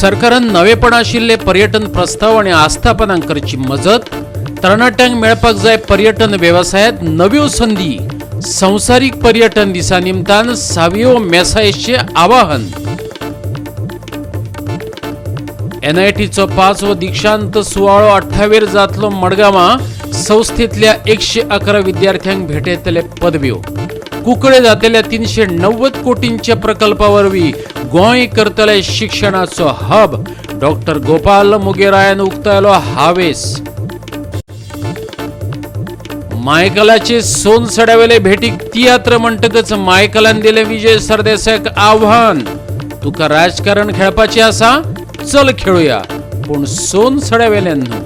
सरकारान नवेपण आशिल्ले पर्यटन प्रस्ताव आनी आस्थापनांक करची मजत. तरणाट्यांक मेळपाक जाय पर्यटन वेवसायांत नव्यो संदी. संवसारीक पर्यटन दिसा निमतान सावियो मेसायसचें आवाहन. एनआयटीचो पांचवो दीक्षांत सुवाळो 28वेर जातलो मडगांवां. संस्थेतल्या 111 विद्यार्थ्यांक भेटयतले पदव्यो. कुंकळे जातल्या 390 कोटींच्या प्रकल्पा वरवीं गोंय करतले शिक्षणाचो हब. डॉक्टर गोपाल मुगेरायान उक्तायलो हावेस. मायकलाचे सोनसड्यावेले भेटीक तियात्र म्हणटकच मायकलान दिलें विजय सरदेसायाक आव्हान. तुका राजकारण खेळपाचें आसा, चल खेळुया, पूण सोनसड्यावेल्यान न्हू.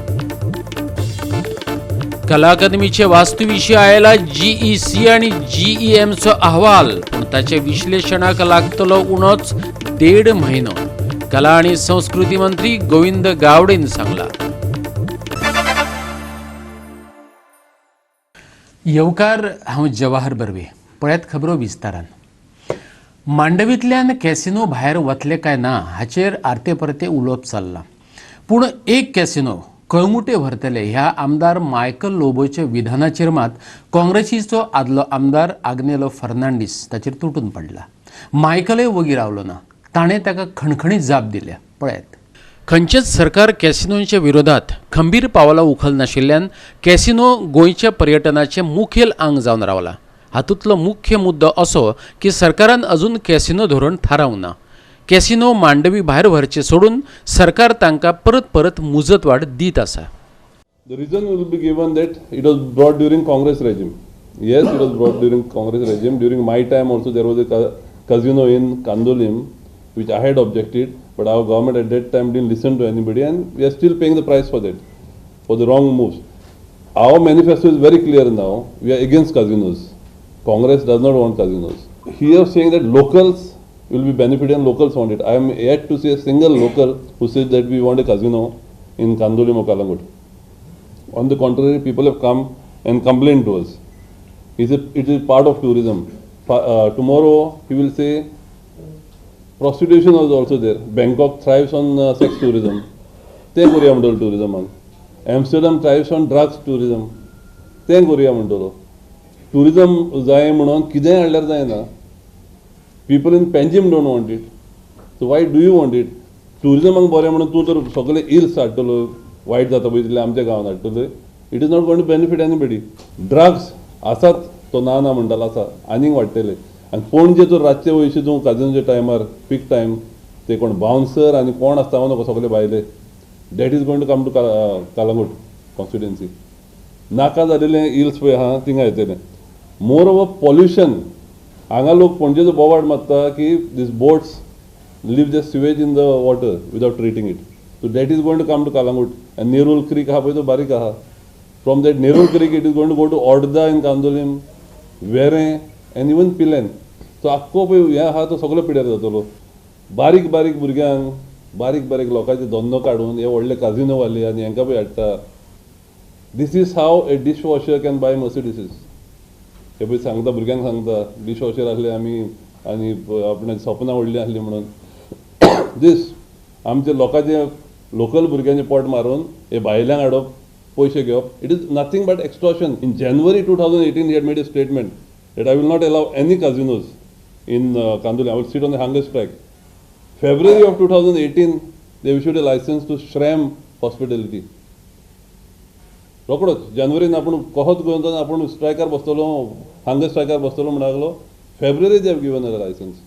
कला अकादमीचे वास्तुविशीं आयला जीईसी आणि जीईएमचो अहवाल, पूण ताच्या विश्लेशणाक लागतलो उणोच 1.5 म्हयनो, कला आणि संस्कृती मंत्री गोविंद गावडेन सांगला. येवकार, हांव जवाहर बर्वे. पळयात खबरो विस्तारान. मांडवींतल्यान कॅसिनो भायर वतले काय ना हाचेर आरते परते उलोवप चल्लां, पूण एक कॅसिनो कळंगुटे व्हरतले ह्या आमदार मायकल लोबोच्या विधानाचेर मात काँग्रेसीचो आदलो आमदार आग्नेलो फर्नांडीस ताचेर तुटून पडला. मायकलय वगी रावलो ना, ताणें ताका खणखणीत जाप दिल्या. पळयात. खंयचेच सरकार कॅसिनोंच्या विरोधात खंबीर पावलां उखलनाशिल्ल्यान कॅसिनो गोंयच्या पर्यटनाचें मुखेल आंग जावन रावला. हातूंतलो मुख्य मुद्दो असो की सरकारान अजून कॅसिनो धोरण थारावंक ना. कॅसिनो मांडवी भायर व्हरचे सोडून सरकार तांकां परत परत मुजतवाड दीत आसा. The reason will be given that it was brought during Congress regime. Yes, it was brought during Congress regime. During my time also there was a casino in Candolim, which I had objected, but our government at that time didn't listen to anybody, and we are still paying the price for that, for the wrong moves. Our manifesto is very clear now. We are against casinos. Congress does not want casinos. He is saying that locals will be benefited and locals want it. I am yet to see a single local who says that we want a casino in Candolim or Calangute. On the contrary, people have come and complained to us. It is part of tourism. Tomorrow he will say prostitution was also there. Bangkok thrives on sex tourism. तें करुया म्हणटलो टुरिजमान. Amsterdam thrives on drugs tourism. तें करुया म्हणटलो. Tourism जाय म्हणून कितेंय हाडल्यार जायना. People in Panjim don't want it, so why do you want it? टुरिजमाक बरें म्हणून तूं तर सगळे इल्स हाडटलो, वायट जाता पळय तितलें आमच्या गांवांत हाडटलो. It is not going to benefit anybody. Drugs आसात, तो ना ना म्हणटालो, आसा, आनीक वाडटले. आनी पणजे तर रातचे वयशी तूं काजिनोच्या टायमार, पीक टायम, ते कोण बाउन्सर आनी कोण आसता नको सगळे भायले. That is going to come to Calangute constituency. नाका जालेले इल्स पळय आहा थिंगा येतले. मोर ओवर पॉल्युशन, हांगा लोक पणजेचो बोवाळ मारता की these boats leave the sewage in the water without treating it. So that is going to come to Calangute. And Nerul Creek आहा पळय, तो बारीक आहा. From that Nerul Creek it is going to go to Ordda in Candolim, Verem and even Pilerne. So आख्खो पळय हें आहा तो सगलो पिड्यार जातलो. बारीक बारीक भुरग्यांक, बारीक बारीक लोकांचे धंदो काडून हे व्हडले काजिनोवाले आनी हेंकां पळय हाडटा. This is how a dishwasher can buy Mercedeses. हे पळय सांगता, भुरग्यांक सांगता, डिश वॉशर आसले आमी आनी आपणाची सपनां व्हडलीं आसलीं म्हणून. दीस आमचे लोकांचे, लोकल भुरग्यांचे पोट मारून हे भायल्यांक हाडप, पयशे घेवप. It is nothing but extortion. In January 2018 he had made a statement that I will not allow any casinos in Candolim, I will sit on a hunger strike. February of 2018, they issued a license to Shram Hospitality. रोकडोच जानेवारीन आपूण कहोच घेवन आपूण स्ट्रायकार बसतलो, hunger स्ट्रायकार बसतलो म्हणून लागलो. February they have given a license.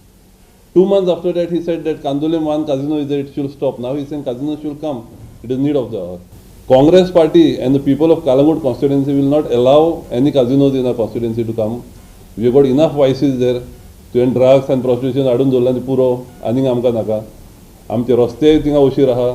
2 months after that he said that Candolim one casino is, it should stop. Now he saying casino should come, it is need of the hour. Congress party and the people of Calangute constituency will not allow any casinos in our constituency to come. We have got enough vices there. तुवें drugs आनी prostitution हाडून दवरलां आनी पुरो, आनीक आमकां नाका. आमचे रस्तेय थिंगा उशीर आहा.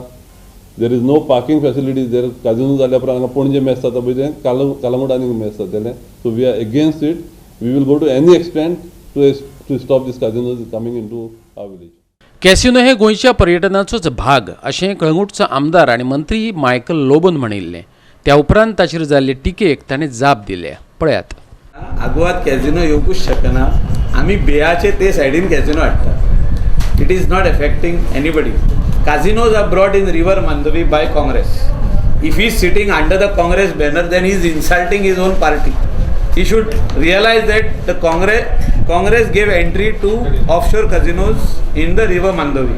There is no parking facilities there. Casino जाल्या उपरांत हांगा पणजे मेस जाता पळय, तें कालंगूट आनीक मेस जातलें. So we are against it. We will go to any extent to stop this casinos coming into our village. Casino हे गोंयच्या पर्यटनाचोच भाग अशें कळंगूटचो आमदार आनी मंत्री मायकल लोबोन म्हणिल्लें. त्या उपरांत ताचेर जाल्ले टिकेक ताणें जाप दिल्या. पळयात. आगवाद कॅझिनो येवकूच शकना. आमी बेयाचे ते सायडीन कॅझिनो हाडटा. It is not affecting anybody. Casinos are brought in river Mandovi by Congress. If he is sitting under the Congress banner, then he is insulting his own party. He should realize that the Congress gave entry to offshore casinos in the river Mandovi.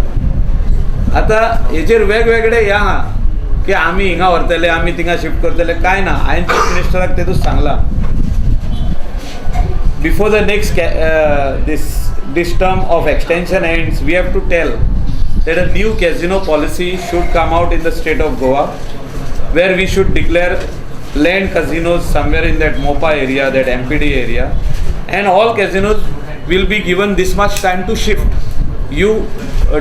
आतां हेचेर वेगवेगळे हे आहा की आमी हिंगा व्हरतले, आमी थिंगा शिफ्ट करतले, कांय ना. हांवें चीफ मिनिस्टराक तेतूच सांगलां, before the next this term of extension ends, we have to tell that a new casino policy should come out in the state of Goa, where we should declare land casinos somewhere in that Mopa area, that MPD area, and all casinos will be given this much time to shift. You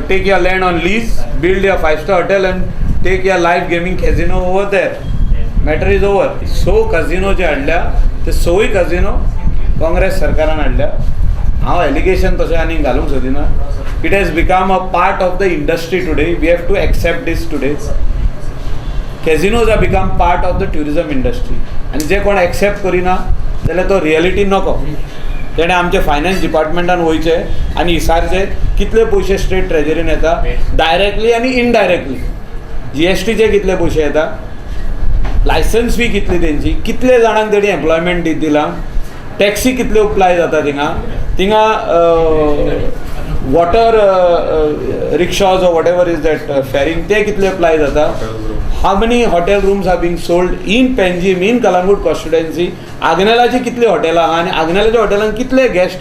take your land on lease, build your 5-star hotel and take your live gaming casino over there. Matter is over. So casino जे हाडल्या ते सोय casino Congress सरकारान हाडल्या. हांव allegation तशें आनीक घालूंक सोदिना. It has become a part of the industry today. We have to accept this today. Casinos are become part of the tourism industry. आनी जे कोण एक्सेप्ट करिना जाल्यार तो रियलिटी नको. तेणें आमचे फायनान्स डिपार्टमेंटान वयचें आनी विचारचें कितले पयशे स्टेट ट्रेजरीन येता डायरेक्टली आनी इनडायरेक्टली, जीएसटीचे कितले पयशे येता, लायसन्स फी कितली तेंची, कितले जाणांक तेणी एम्प्लॉयमेंट दिलां, टॅक्सी कितल्यो अप्लाय जाता थिंगा, थिंगा water rickshaws or whatever is that ferrying ते कितले अप्लाय जाता, how many hotel rooms are being sold in Panjim, in Calangute constituency, आग्नेलाची कितली हॉटेलां आहा आनी आग्नेलाच्या हॉटेलान कितले गेस्ट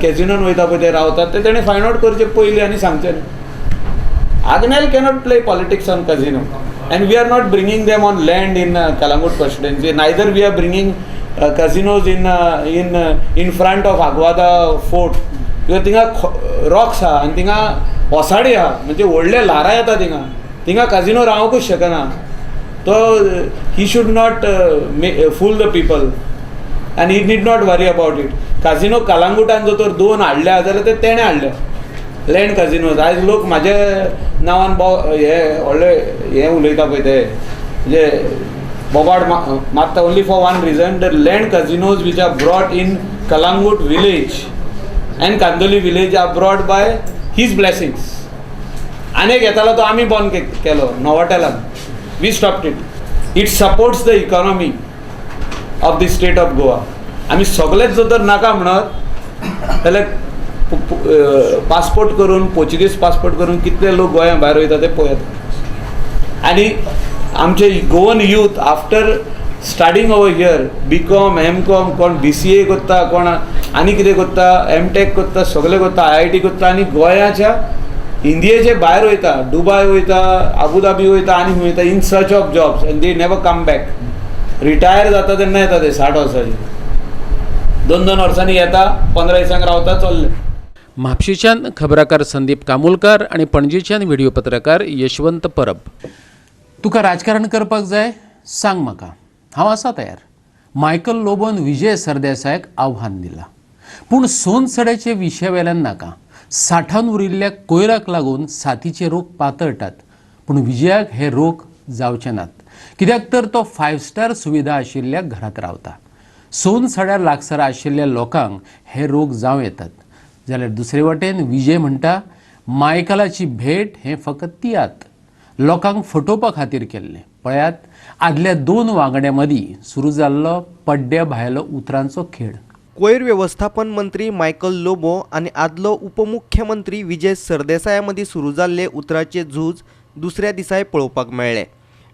कॅजिनोन वयता पळय ते रावतात, ते तेणें फायंड आवट करचें पयलीं आनी सांगचें. Agnel cannot play politics on casino, and we are not bringing them on land in Calangute constituency, neither we are bringing casinos in front of Aguada fort. कित्याक थिंगा रॉक्स आहा आनी थिंगा ओसाडी आहा, म्हणजे व्हडले ल्हारां येता थिंगा, थिंगा काजिनो रावंकूच शकना. तो he should not fool the people and he need not worry about it. Casino कलांगुटान जर तर दोन हाडल्या जाल्यार ते तेणें हाडल्या लँड काजिनोज. आयज लोक म्हाजे नांवान हे व्हडले हें उलयता पळय ते, म्हणजे बोबाड मारता only for one reason, the land casinos which are brought in Calangute village and Candolim village are brought by his blessings. आनी एक येतालो तो आमी बंद केलो नोवाटेलान, we stopped it. It supports the economy of the state of Goa. आमी सगळेच जर तर नाका म्हणत जाल्यार पासपोर्ट करून, पोर्चुगीज पासपोर्ट करून कितले लोक गोंया भायर वयता ते पळयात. आनी आमचे Goan youth after starting over here B Com, M Com, कोण BCA करता, कोण आनी कितें करता, एम टेक करता, सगळें करता, IIT करता आनी गोंयाच्या इंडियेचे भायर वयता, दुबाय वयता, आबुधाबी वयता आनी खंय वयता in search of jobs, and they never come back. Retire जाता तेन्ना येता ते 60 वर्सांचे, 2-2 वर्सांनी येता, 15 दिसांक रावता, चल्ले. म्हापशेच्यान खबराकार संदीप कामुलकार आनी पणजेच्यान व्हिडिओ पत्रकार यशवंत परब. तुका राजकारण करपाक जाय सांग म्हाका, हांव आसा तयार. मायकल लोबोन विजय सरदेसायाक आव्हान दिलां, पूण सोनसड्याचे विशया वेल्यान नाका. साठान उरिल्ल्या कोयराक लागून साथीचे रोग पातळटात, पूण विजयाक हे रोग जावचे नात, कित्याक तर तो 5 स्टार सुविधा आशिल्ल्या घरांत रावता. सोनसड्या लागसार आशिल्ल्या लोकांक हे रोग जावं येतात. जाल्यार दुसरे वटेन विजय म्हणटा मायकलाची भेट हें फकत तियात्र, लोकांक फटोवपा खातीर केल्लें. पळयात आदल्या 2 वांगड्यां मदीं सुरू जाल्लो पड्ड्या भायलो उतरांचो खेळ. कोयर वेवस्थापन मंत्री मायकल लोबो आनी आदलो उपमुख्यमंत्री विजय सरदेसाया मदीं सुरू जाल्ले उतराचे झूज दुसऱ्या दिसाय पळोवपाक मेळ्ळे.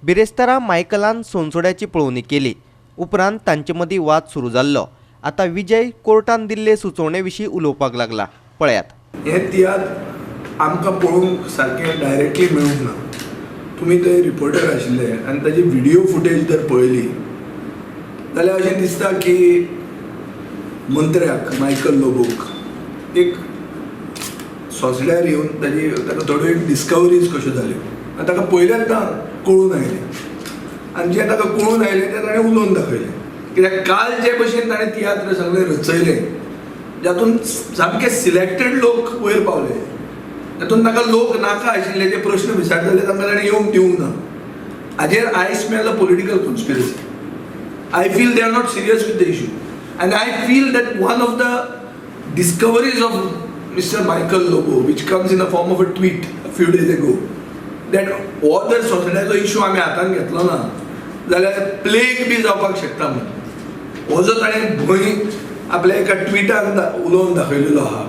बिरेस्तारा मायकलान सोनसोड्याची पळोवणी केली, उपरांत तांचे मदीं वाद सुरू जाल्लो. आतां विजय कोर्टान दिल्ले सुचोवणे विशीं उलोवपाक लागला, पळयात. हे तियात्र आमकां पळोवंक सारकें डायरेक्टली मेळूंक ना. तुमी थंय रिपोर्टर आशिल्ले आनी ताजी व्हिडियो फुटेज जर पळयली जाल्यार अशें दिसता की मंत्र्याक मायकल लोबोक एक सोंसड्यार येवन ताजी ताका थोड्यो एक डिस्कवरीज कश्यो जाल्यो आनी ताका पयल्याच कळून आयलें आनी जें ताका कळून आयलें तें ताणें उलोवन दाखयलें. कित्याक काल जे भशेन ताणें तियात्र सगळें रचयलें जातून सामके सिलेक्टेड लोक वयर पावले, तातूंत ताका लोक नाका आशिल्ले जे प्रश्न विचारताले तांकां ताणें येवंक दिवंक ना. हाजेर I smell a political conspiracy. I feel they are not serious with the issue. And I feel that one of the discoveries of Mr. Michael Lobo, which comes in the form of a tweet, a few days ago that हो जर सोसड्याचो issue आमी हातान घेतलो ना जाल्यार plague बी जावपाक शकता म्हणून हो जो ताणें भंय आपल्या एका ट्विटान उलोवन दाखयलेलो आहा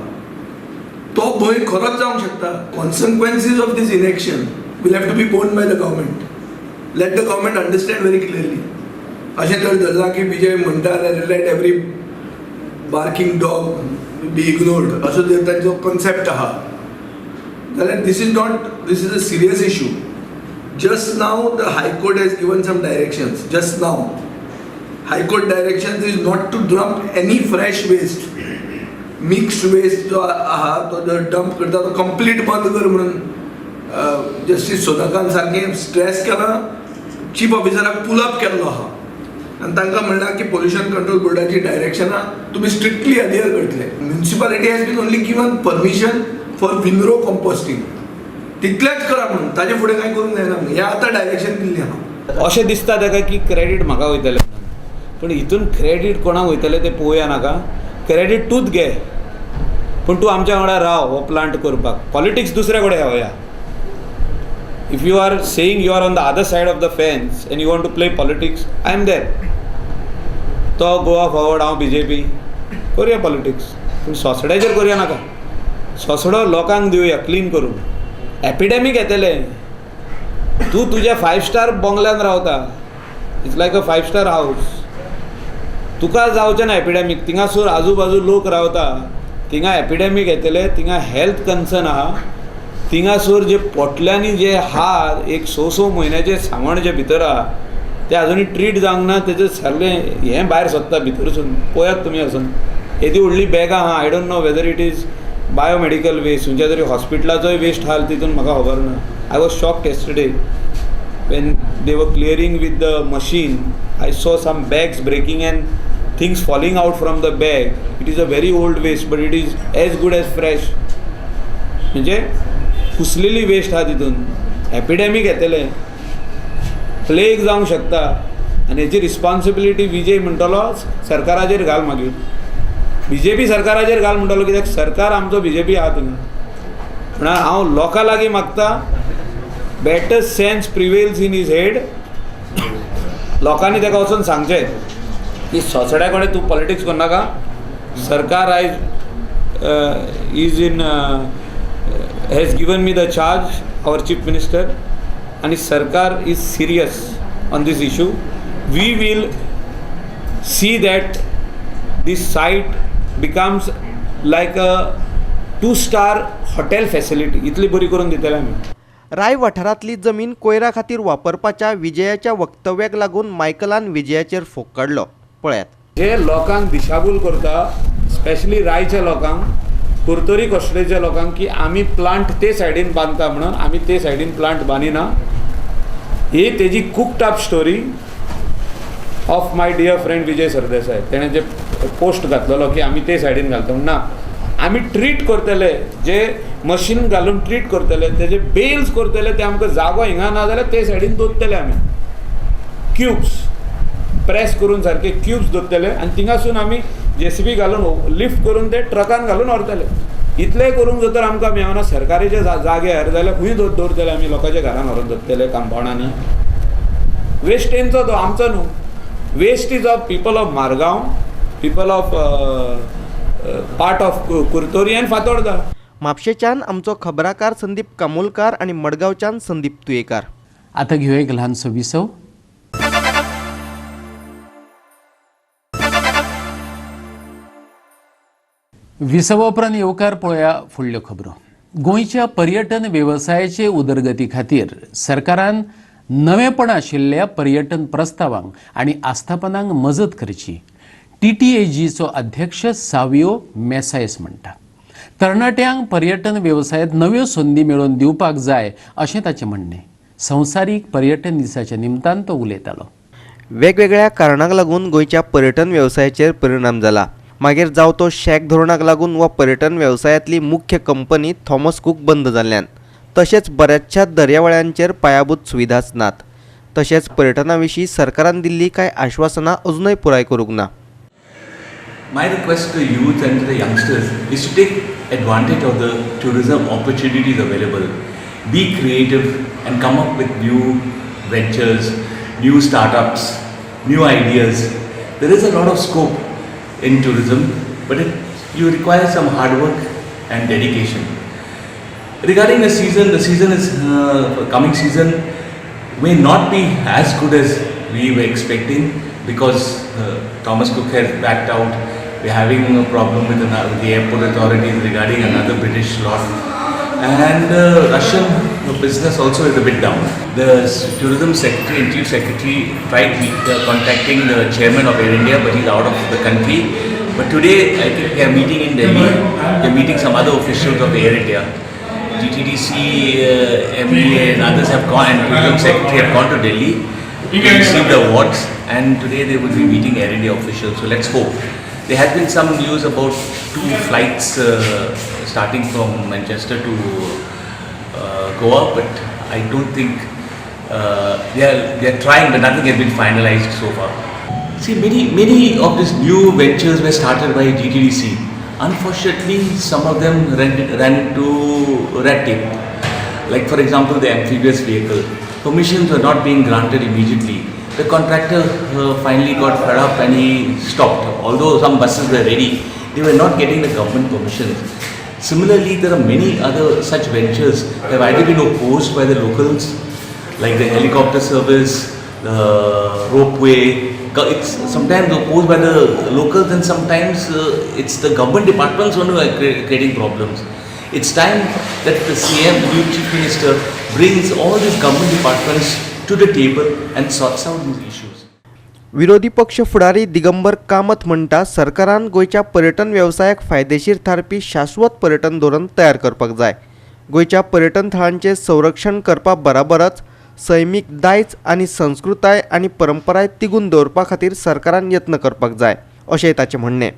तो भंय खरोच जावंक शकता. Consequences of this election will have to be borne by the government. Let the government understand very clearly. अशें जर धरलां की विजय म्हणटा जाल्यार let every barking dog be ignored असो जर तांचो कॉन्सेप्ट आहा जाल्यार this is not, this is a serious issue. Just now the High Court has given some directions. Just now High Court directions is not to dump any fresh waste. Mixed waste जो आहा तो जर dump करता तो complete बंद कर म्हणून justice सोदाकान सारकें स्ट्रेस केलां. चीफ ऑफिसराक पुलअप केल्लो आहा आनी तांकां म्हणलां की पोल्युशन कंट्रोल बोर्डाची डायरेक्शनां तुमी स्ट्रिक्टली अडियर करतले. Municipality has been only given permission for windrow composting, तितलेंच करा म्हणून, ताजे फुडें कांय करूंक जायना म्हणून हें आतां डायरेक्शन दिल्लें आहा. अशें दिसता ताका की क्रेडीट म्हाका वयतलें, पूण हितून क्रेडीट कोणाक वयतलें तें पळोवया नाका. क्रेडीट तूंच घे, पूण तूं आमच्या वांगडा राव हो प्लांट करपाक. पॉलिटिक्स दुसऱ्या कडेन व्हया. If you are saying you are on the other side of the fence and you want to play politics, I am there. तो गोवा फॉरवर्ड, हांव बीजेपी, करुया पॉलिटिक्स, पूण सोसड्याचेर करुया नाका. सोसडो लोकांक दिवया क्लीन करून. एपिडेमीक येतलें. तूं तुज्या 5 स्टार बंगल्यान रावता, it's like a 5 star house, तुका जावचें ना एपिडेमीक. थिंगासर आजू बाजू लोक रावता, थिंगा एपिडेमीक येतले, थिंगा हेल्थ कन्सर्न आहा. थिंगासर जे पोटल्यांनी जे आहा, एक 6-6 म्हयन्याचे सामान जे भितर आहा ते आजुनूय ट्रीट जावंक ना. तेजें सगळें हें भायर सोदता भितरसून. पळयात तुमी वचून, येदी व्हडली बॅगां आहा. I don't know whether it is biomedical waste, खंयच्या तरी हॉस्पिटलाचोय वेस्ट आहा तितून, म्हाका खबर ना. I was shocked yesterday when they were clearing with the machine. I saw some bags breaking and things falling out from the bag. It is a very old waste, but it is as good as fresh. म्हणजे कुसलेली waste आहा तितून. एपिडेमीक येतलें, plague जावंक शकता आनी हेची responsibility Vijay म्हणटलो सरकाराचेर घाल. मागीर बीजेपी सरकाराचेर घाल म्हणटलो, कित्याक सरकार आमचो बीजेपी आहा थिंगा. म्हणून हांव लोकां लागीं मागता, better sense prevails in his head. लोकांनी ताका वचून सांगचें की सोसड्या कडेन तूं पॉलिटिक्स करनाका. सरकार आयज is in has given me the charge, our chief minister, आनी सरकार is serious on this issue. We will see that this site becomes like a 2-star hotel facility. इतली बरी करून दितले आमी. राय वाठारांतली जमीन कोयरा खातीर वापरपाच्या विजयाच्या वक्तव्याक लागून मायकलान विजयाचेर फोग काडलो. पळयात. जे लोकांक दिशाभूल करता, स्पेशली रायच्या लोकांक, कुर्तोरी कॉन्स्टिट्युएन्सीच्या लोकांक, की आमी प्लांट ते सायडीन बांदता म्हणून आमी ते सायडीन प्लांट बांदिना. ही तेजी cooked up story of my dear friend Vijay Sardesai. तेणें जे पोस्ट घातलेलो की आमी ते सायडीन घालता म्हूण, ना, आमी ट्रीट करतले, जे मशीन घालून ट्रीट करतले, तेजे बेल्स करतले, ते आमकां जागो हिंगा ना जाल्यार ते सायडीन दवरतले आमी. क्यूब्स प्रेस करून सारके क्यूब्स दवरतले आनी थिंगासून आमी जेसीबी घालून लिफ्ट करून ते ट्रकान घालून व्हरतले. इतलें करूंक जर तर आमकां मेळना सरकाराच्या जाग्यार जाल्यार खंय दवरतले आमी? लोकांच्या घरान व्हरून दवरतले कंपाउंडांनी. वेस्ट तेंचो तो, आमचो न्हू. Waste is of people of Margao, people of part of Curtorim आनी फातोर्डा. म्हापशेच्यान आमचो खबराकार संदीप कामोलकार आनी मडगांवच्यान संदीप तुयेकार. आतां घेवया एक ल्हानसो विसव. विसवा उपरांत येवकार पळोवया फुडल्यो खबरो. गोंयच्या पर्यटन वेवसायाचे उदरगती खातीर सरकारान नवेपण आशिल्ल्या पर्यटन प्रस्तावांक आनी आस्थापनांक मजत करची, TTAGचो अध्यक्ष सावियो मेसायस म्हणटा. तरणाट्यांक पर्यटन वेवसायांत नव्यो संदी मेळोवन दिवपाक जाय अशें ताचें म्हणणें. संवसारीक पर्यटन दिसाच्या निमतान तो उलयतालो. वेगवेगळ्या कारणांक लागून गोंयच्या पर्यटन वेवसायाचेर परिणाम जाला. मागीर जावं तो शॅक धोरणाक लागून वा पर्यटन वेवसायांतली मुख्य कंपनी थॉमस कूक बंद जाल्ल्यान, तशेंच बऱ्याचशा दर्यावेळांचेर पायाभूत सुविधाच नात. तशेंच पर्यटना विशीं सरकारान दिल्ली कांय आश्वासनां अजुनय पुराय करूंक ना. My request to the youth and to the youngsters is to take advantage of the tourism opportunities available. Be creative and come up with new ventures, new startups, new ideas. There is a lot of scope in tourism, but you require some hard work and dedication. Regarding the season is coming season may not be as good as we were expecting because Thomas Cook has backed out. We're having a problem with the airport authorities regarding another British lot, and Russian business also is a bit down. The tourism secretary and chief secretary tried contacting the chairman of Air India, but he's out of the country. But today I think they are meeting in Delhi. They are meeting some other officials of Air India. GTDC, MEA and others have gone, and tourism secretary have gone to Delhi to receive the awards, and today they will be meeting Air India officials. So let's hope. There has been some news about 2 flights starting from Manchester to Goa, but I don't think they are trying, but nothing has been finalized so far. See, many of these new ventures were started by GTDC. Unfortunately, some of them ran into red tape. Like for example, the amphibious vehicle. Permissions were not being granted immediately. The contractor finally got fed up and he stopped. Although some buses were ready, they were not getting the government permissions. Similarly, there are many other such ventures that have either been opposed by the locals, like the helicopter service, the ropeway. It's sometimes opposed by the locals, and sometimes it's the government departments who are creating problems. It's time that the CM, the new Chief Minister, brings all these government departments to the table and sorts out these issues. विरोधी पक्ष फुडारी दिगंबर कामत म्हणटा सरकारान गोंयच्या पर्यटन वेवसायाक फायदेशीर थारपी शाश्वत पर्यटन धोरण तयार करपाक जाय. गोंयच्या पर्यटन थळांचें संरक्षण करपा बराबरच सैमीक दायज आनी संस्कृताय आनी परंपराय तिगून दवरपा खातीर सरकारान यत्न करपाक जाय अशें ताचें म्हणणें.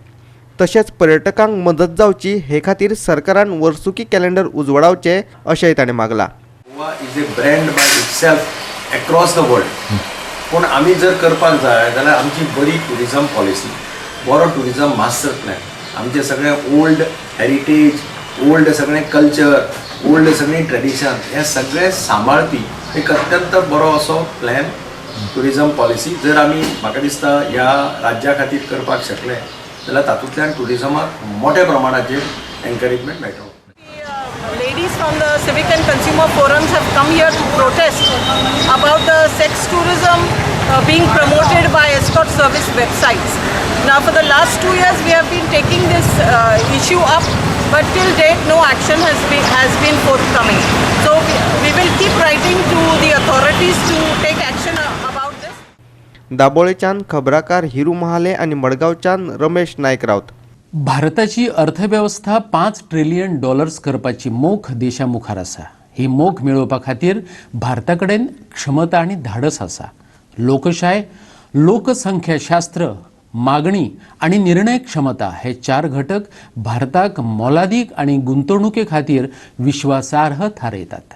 तशेंच पर्यटकांक मदत जावची हे खातीर सरकारान वर्सुकी कॅलेंडर उजवाडावचें अशेंय ताणें मागलां. Goa is a brand by itself across the world. पूण आमी जर करपाक जाय जाल्यार आमची बरी टुरिजम पॉलिसी, बरो टुरिजम मास्टर प्लॅन, आमचें सगळें ओल्ड हेरिटेज, ओल्ड सगळें कल्चर, ओल्ड सगळीं ट्रेडिशन हें सगळें सांबाळपी एक अत्यंत बरो असो प्लॅन टुरिजम पॉलिसी जर आमी म्हाका दिसता ह्या राज्या खातीर करपाक शकले जाल्यार तातूंतल्यान टुरिजमाक मोठ्या प्रमाणाचेर एनकरेजमेंट मेळटलो. Ladies from the civic and consumer forums have come here to protest about the sex tourism being promoted by escort service websites. Now, for the last 2 years, we have been taking this issue up, but till date, no action has been forthcoming. So we will keep writing to the authorities to take action about this. दाबोळेच्यान खबराकार हिरू महाले आनी मडगांवच्यान रमेश नायक राऊत. भारताची अर्थवेवस्था 5 trillion dollars करपाची मोख देशा मुखार आसा. ही मोख मेळोवपा खातीर भारता कडेन क्षमता आनी धाडस आसा. लोकशाय, लोकसंख्याशास्त्र, मागणी आनी निर्णय क्षमता हे चार घटक भारताक मोलादीक आनी गुंतवणुके खातीर विश्वासार्ह थारयतात.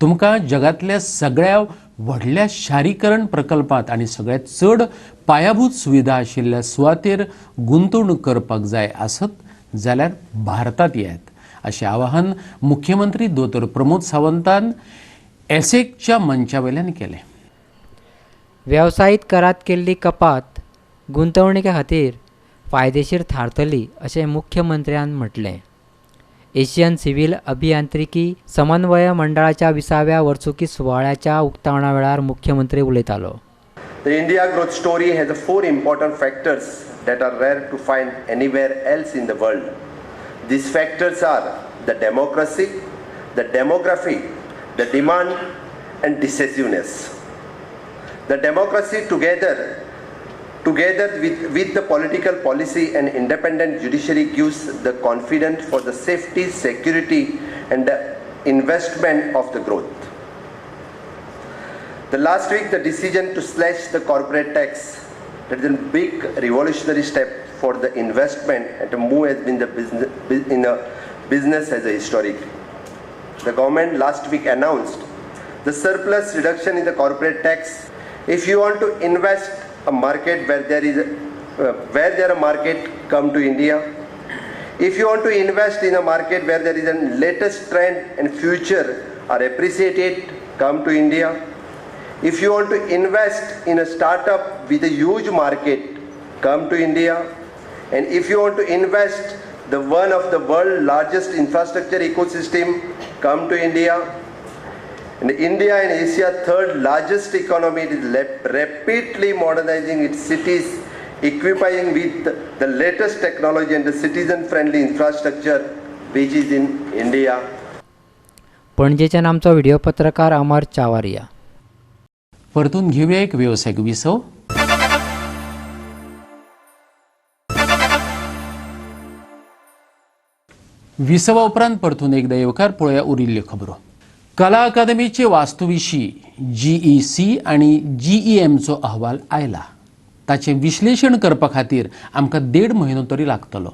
तुमकां जगांतल्या सगळ्या व्हडल्या शारीकरण प्रकल्पांत आनी सगळ्यांत चड पायाभूत सुविधा आशिल्ल्या सुवातेर गुंतवणूक करपाक जाय आसत जाल्यार भारतांत येयात अशें आवाहन मुख्यमंत्री दोतोर प्रमोद सावंतान एसेकच्या मंचा वयल्यान केलें. वेवसायीक करांत केल्ली कपात गुंतवणुके खातीर फायदेशीर थारतली अशें मुख्यमंत्र्यान म्हटलें. एशियन सिव्हील अभियांत्रिकी समन्वय मंडळाच्या 20व्या वर्सुकी सुवाळ्याच्या उक्तावणा वेळार मुख्यमंत्री उलयतालो. The India growth story has four important factors that are rare to find anywhere else in the world. These factors are the democracy, the demography, the demand, and decisiveness. The democracy together with the political policy and independent judiciary gives the confidence for the safety, security, and the investment of the growth. The last week, the decision to slash the corporate tax, that is a big revolutionary step for the investment and the move has been the business, in a business as a historic. The government last week announced the surplus reduction in the corporate tax. If you want to invest a market where there is a, where there a market, come to India. If you want to invest in a market where there is a latest trend and future are appreciated, come to India. If you want to invest in a startup with a huge market, come to India. And if you want to invest the one of the world's largest infrastructure ecosystem, come to India. And India and Asia's third largest economy, it is rapidly modernizing its cities, equipping with the latest technology and the citizen-friendly infrastructure which is in India. पणजेच्यान आमचो video पत्रकार अमर चावारिया. परतून घेऊया एक वेवसायीक विसव. विसवा उपरांत परतून एकदा येवकार पळोवया उरिल्ल्यो खबरो. कला अकादमीचे वास्तुविशीं जीईसी आनी जीईएमचो अहवाल आयला. ताचें विश्लेशण करपा खातीर आमकां 1.5 म्हयनो तरी लागतलो,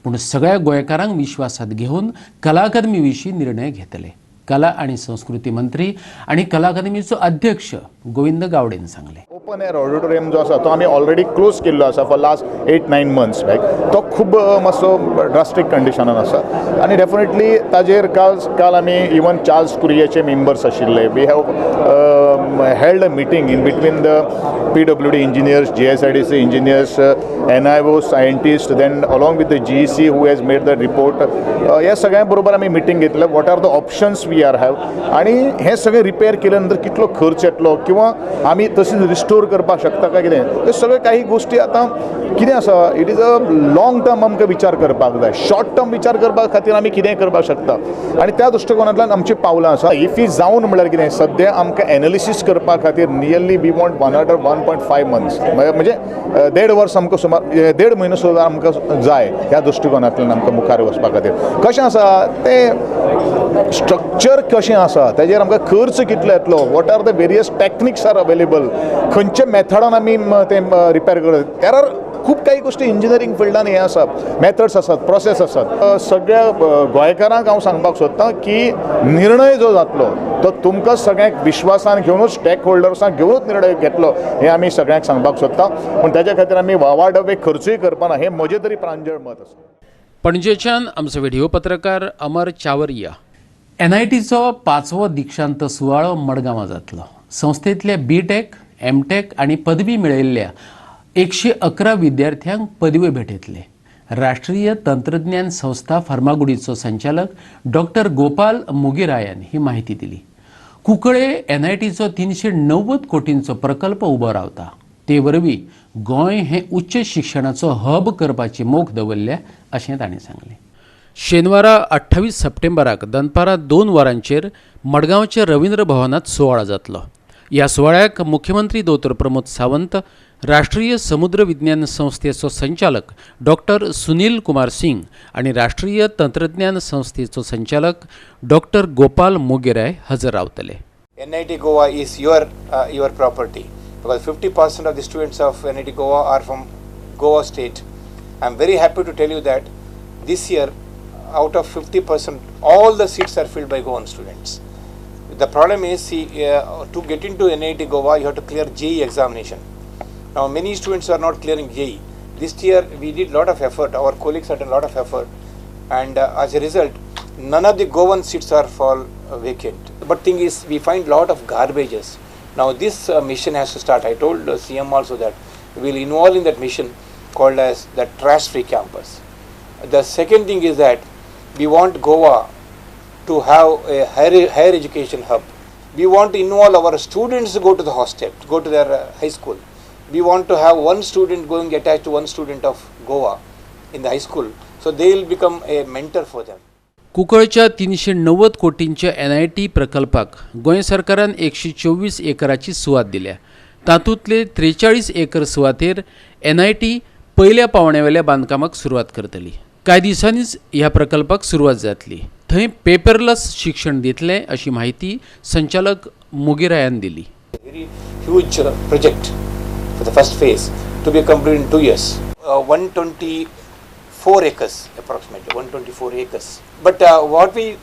पूण सगळ्या गोंयकारांक विश्वासात घेवन कला अकादमी विशीं निर्णय घेतले. कला आणि संस्कृती मंत्री आणि कला अकादमीचो अध्यक्ष गोविंद गावडेन सांगले. ओपन एअर ऑडिटोरियम जो आसा तो आमी ऑलरेडी क्लोज केल्लो आसा फॉर लास्ट 8-9 मंथ्स बॅक. तो खूब मातसो ड्रास्टीक कंडिशनान आसा आनी डेफिनेटली ताजेर काल आमी इवन चार्ल्स कुरियाचे मेंबर्स आशिल्ले. We have held a meeting in between the PWD engineers, GSIDC engineers, NIO scientist, then along with the GEC who has made the report. ह्या सगळ्यां बरोबर आमी मिटींग घेतले. What are the options we are have आनी हें सगळें repair केल्या नंतर कितलो खर्च येतलो किंवा आमी तशीच रिस्टोर करपाक शकता काय कितें, ते सगळे काही गोश्टी आतां कितें आसा, it is a long term आमकां विचार करपाक जाय. शॉर्ट टर्म विचार करपा खातीर आमी कितेंय करपाक शकता आनी त्या दृश्टिकोनांतल्यान आमची पावलां आसा. इफी जावन म्हणल्यार कितें, सद्या आमकां एनालिसीस करपा खातीर नियरली we want 1.5 months, म्हणजे 1.5 वर्स आमकां सुमार 1.5 म्हयनो सुद्दां आमकां जाय ह्या दृश्टिकोनांतल्यान आमकां मुखार वचपा खातीर. कशें आसा तें स्ट्रक्चर कशें आसा ताजेर आमकां खर्च कितलो येतलो, what are the various techniques are available, खंयच्या मेथडान आमी तें रिपेर करता. There are खूब काही गोश्टी इंजिनियरींग फिल्डान हें आसा, मेथड्स आसात, प्रोसेस आसात. सगळ्या गोंयकारांक हांव सांगपाक सोदतां की निर्णय जो जातलो तो तुमकां सगळ्यांक विश्वासान घेवनूच, स्टेक होल्डर्सांक घेवनूच निर्णय घेतलो हें आमी सगळ्यांक सांगपाक सोदता. पूण ताच्या खातीर आमी वावाडवे खर्चूय करपाना हें म्हजें तरी प्रांजळ मत आसा. पणजेच्यान आमचो व्हिडिओ पत्रकार अमर चावरिया. एनआयटीचो 5वो दीक्षांत सुवाळो मडगांवां जातलो. संस्थेंतल्या बीटेक, एमटेक आनी पदवी मेळयल्ल्या 111 विद्यार्थ्यांक पदवी भेटयतले. राष्ट्रीय तंत्रज्ञान संस्था फर्मागुडीचो संचालक डॉक्टर गोपाल मुगिरायान ही माहिती दिली. कुंकळे एनआयटीचो 390 कोटींचो प्रकल्प उबो रावता. ते वरवीं गोंय हें उच्च शिक्षणाचो हब करपाची मोख दवरल्या अशें तांणी सांगलें. शेनवारा 28 सप्टेंबराक दनपारां 2 वरांचेर मडगांवच्या रवींद्र भवनांत सुवाळो जातलो. ह्या सुवाळ्याक मुख्यमंत्री दोतोर प्रमोद सावंत, राष्ट्रीय समुद्र विज्ञान संस्थेचो संचालक डॉक्टर सुनील कुमार सिंग आनी राष्ट्रीय तंत्रज्ञान संस्थेचो संचालक डॉक्टर गोपाल मोगेराय हजर रावतले. NIT Goa is your property because 50% of the students of NIT Goa are from Goa state. I am very happy to tell you that this year out of 50% all the seats are filled by Goan students. The problem is, see, to get into NIT Goa you have to clear JEE examination. Now many students are not clearing JEE. This year we did lot of effort, our colleagues had a lot of effort, and as a result none of the Goan seats are fall vacant. But thing is, we find lot of garbages. Now this mission has to start. I told CM also that we will involve in that mission called as the trash free campus. The second thing is that we want Goa to have a higher education hub. We want to involve our students to go to the hostel, to go to their high school. We want to have one student going attached to one student of Goa in the high school, so they will become a mentor for them. कुंकळच्या 390 कोटींच्या NIT प्रकल्पाक गोंय सरकारान 124 एकराची सुवात दिल्या. तातूंतले 43 acre सुवातेर NIT पयल्या पावण्यावेल्या बांदकामाक सुरवात करतली. कांय दिसांनीच ह्या प्रकल्पाक सुरवात जातली. थंय पेपरलेस शिक्षण दितले अशी माहिती संचालक मुगिरायान दिली. Very huge project for the first phase to be completed in 2 years. 124 acres approximately, 124 acres. But what we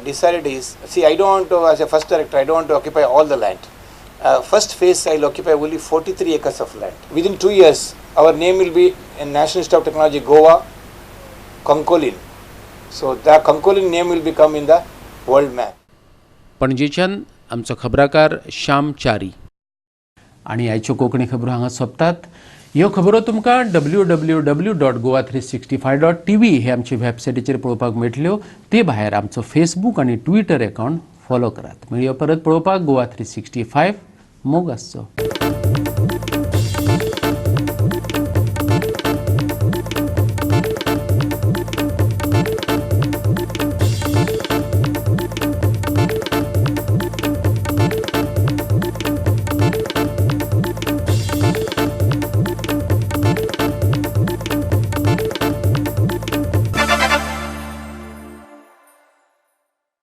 decided is, see, I don't want to, as a first director, I don't want to occupy all the land. First phase I will occupy only 43 acres of land. Within 2 years, our name will be in National Institute of Technology Goa, Cuncolim. So the Cuncolim name will become in the world map. पणजेच्यान आमचो खबराकार श्याम च्यारी. आनी आयच्यो कोंकणी खबरो हांगा सोंपतात. ह्यो खबरो तुमकां www.goa365.tv हे आमचे वेबसायटीचेर पळोवपाक मेळटल्यो. ते भायर आमचो फेसबूक आनी ट्विटर अकावंट फॉलो करात. मेळया परत पळोवपाक गोवा 365. मोग आसचो.